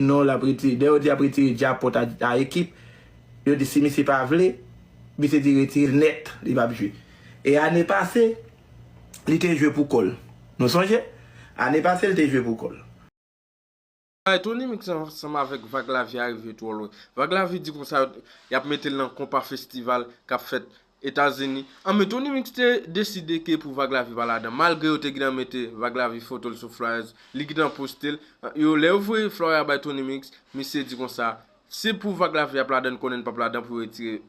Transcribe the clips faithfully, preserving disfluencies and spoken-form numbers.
non, l ap retire. Dèyè yo di ap retire djapòt a, a ekip. Yo di si misye pa vle, misye di retire l nèt, li p ap jwe. E ane pase, li te jwe pou kò l. Nou sonje? Ane pase, li te jwe pou kò l. Ay, Tony Mix ansanm avèk Vag Lavi a rive twò lwen. Vag Lavi di konsa y ap mete l nan konpa festival k ap fèt Etazini. An, men Tony Mix te deside ke pou Vag Lavi pa ladan. Malgre yo te gentan mete Vag Lavi foto l sou flyers, li gentan poste l. Yo, lè yo voye flyer a bay Tony Mix, misye di konsa, se pou Vag Lavi ap ladan, konnen l p ap ladan pou yo retire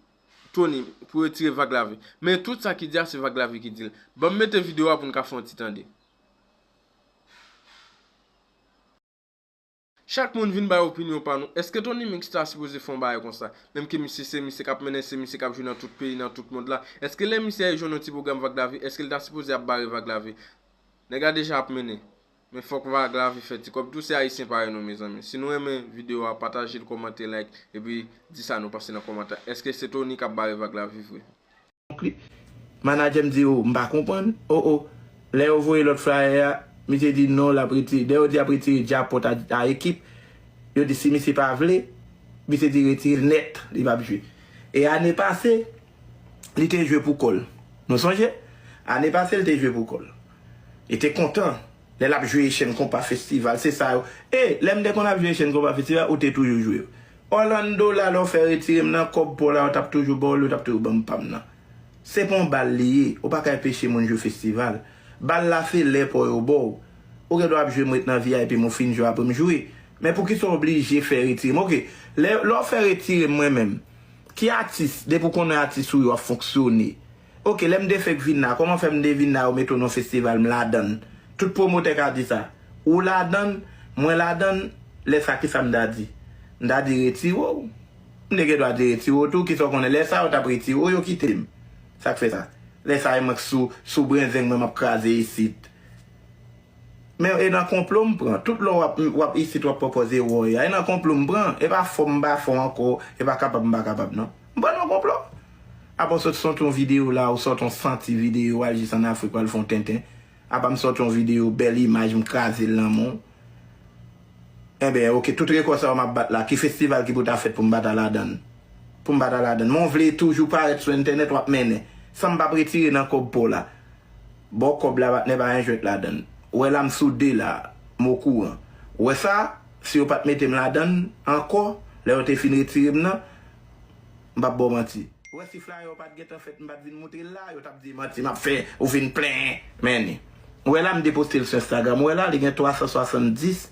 Tony, pou yo retire Vag Lavi. Men tout sa ki di a, se Vag Lavi ki di l. Ban m mete videyo a pou n ka fè yon ti tande. Chak moun vin bay opinyon pa nou. Èske Tony Mix ta sipoze fè yon bagay konsa? Menm ke misye se misye k ap mennen, se misye k ap jwe nan tout peyi, nan tout mond la. Èske lè misye al jwenn yon ti pwogram Vag Lavi, èske l ta sipoze ap bare Vag Lavi? Nèg la deja ap mennen. Men fòk Vag Lavi fè ti kòb tou, se ayisyen parèy nou, mezanmi. Si nou renmen videyo a, pataje l, kòmante, like, epi di sa nou panse nan kòmantè. Èske se Tony k ap bare Vag Lavi vre? Donk li, manadjè m di, o, m pa konprann. O, o. Lè yo voye lòt flyer a, misye di non, l ap retire. Dèyè yo di ap retire djapòt a, a ekip. Yo di si misye pa vle, misye di retire l nèt, li p ap jwe. E ane pase, li te jwe pou kò l. Nou sonje? Ane pase, li te jwe pou kò l. Li te kontan. Lè l ap jwe Echenn Konpa Festival, se sa yo. E, lè m te konn ap jwe Echenn Konpa Festival, ou te toujou jwe yo. Orlando la, lè w fè retire m nan, kòb pa w la, yo t ap toujou ba w l, yo t ap toujou ban m pa m nan. Se pa yon bal li ye, ou pa ka enpeche moun jwe festival. Bal la se lè pa w yo ba w. Ou gen dwa ap jwe m ret nan V I P m, ou fin jwe apre m jwe. Men poukisa w oblije fè retire m? Oke, lè, lè w fè retire m mwen menm, ki atis, depi w konnen atis ou yo ap fonksyone? Oke, lè m te fenk vin la, kòman fè m te vin la, yo mete w nan festival, m ladann? Tout pwomotè ka di sa. Ou ladann, mwen ladann, lè sa kisa m ta di? M ta di retire w. M te gen dwa di retire w tou, kisa w konnen? Lè sa yo t ap retire w, yo kite m. Sa k fè sa? Lè sa e mwen k sou, sou brenzen mwen m ap kraze isit. Men e nan konplo m pran. Tout lè w ap, w ap isit w ap pwopòze woy a, e nan konplo m pran. E pa fò m pa fò ankò, e pa kapab m pa kapab non. M pran nan konplo. Apa w sot sòti yon videyo la, ou sòti yon santi videyo, w al jis ann Afrik, w al fè yon tenten. Apa m sòti yon videyo, bèl imaj, m kraze l nan men w. Enben, oke, tout rekò sa yo m ap bat la, ki festival ki pou ta fèt pou m pa ta ladann? Pou m pa ta ladann. Men w vle toujou parèt sou entènèt, w ap mennen. San m p ap retire nan kòb pa w la. Ba w kòb la, patnè, pa gen jwèt ladann. Ou wè la m sou de la, m okouran. Ou wè sa, si yo pa t mete m ladann ankò, lè yo te fin retire m nan, m p ap ba w manti. Ou wè si flyer yo pa t gentan fèt, m pa t vin moutre l la, yo t ap di manti m ap fè, ou vin plenyen. Men ni. Ou wè la m deposte l sou Instagram, ou wè la li gen twa san swasanndis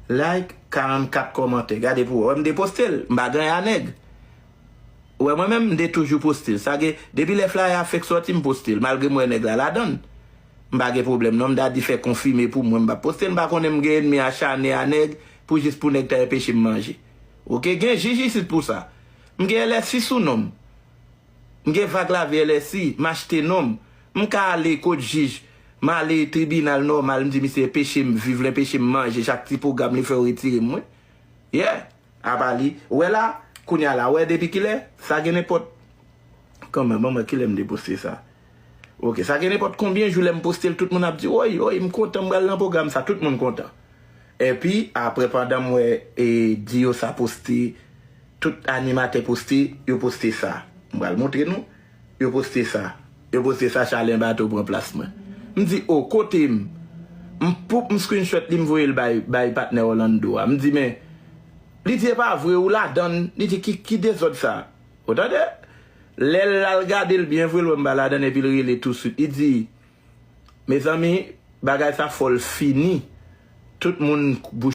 like, karannkat kòmantè. Gade pou w wè, m deposte l, m pa ganyan a nèg. Ou wè mwen menm, m te toujou poste l. Sa gen, depi lè flyer a fenk sòti, m poste l, malgre m wè nèg la ladann. M pa gen pwoblèm non, m ta di fè konfime pou mwen, m p ap poste l, m pa konnen m gen ènmi achane a nèg pou jis pou nèg ta enpeche m manje. Oke, gen jij isit pou sa. M gen L S I sou non m. M gen Vag Lavi L S I, m achte non m. M ka ale kot jij, m ale tribinal nòmal, m di misye enpeche m viv, l enpeche m manje, chak ti pwogram li fè yo retire m, wi. Yeah. Apa li, ou wè la, kounye a la, ou wè depi kilè, sa gen nenpòt, kanmenm, ban m wè kilè m te poste sa. Oke, sa gen nenpòt konbyen jou lè m poste l, tout moun ap di, woy, woy, m kontan, m pral nan pwogram sa, tout moun kontan. Epi, apre pandan m wè e, Dio sa poste, tout animatè poste, yo poste sa. M pral montre nou, yo poste sa. Yo poste sa, Chalen Bato pran plas mwen. M di, o, kote m? M poup, m screenshot li, m voye l bay, bay patnè Orlando a. M di, men, li di, e pa vre, ou ladann. Li di, ki, ki dezòd sa? Ou tande? Lè l al gade l byen vre, l wè m pa ladann, epi l rele touswit. Li di, mezanmi, bagay sa fò l fini. Tout moun bouch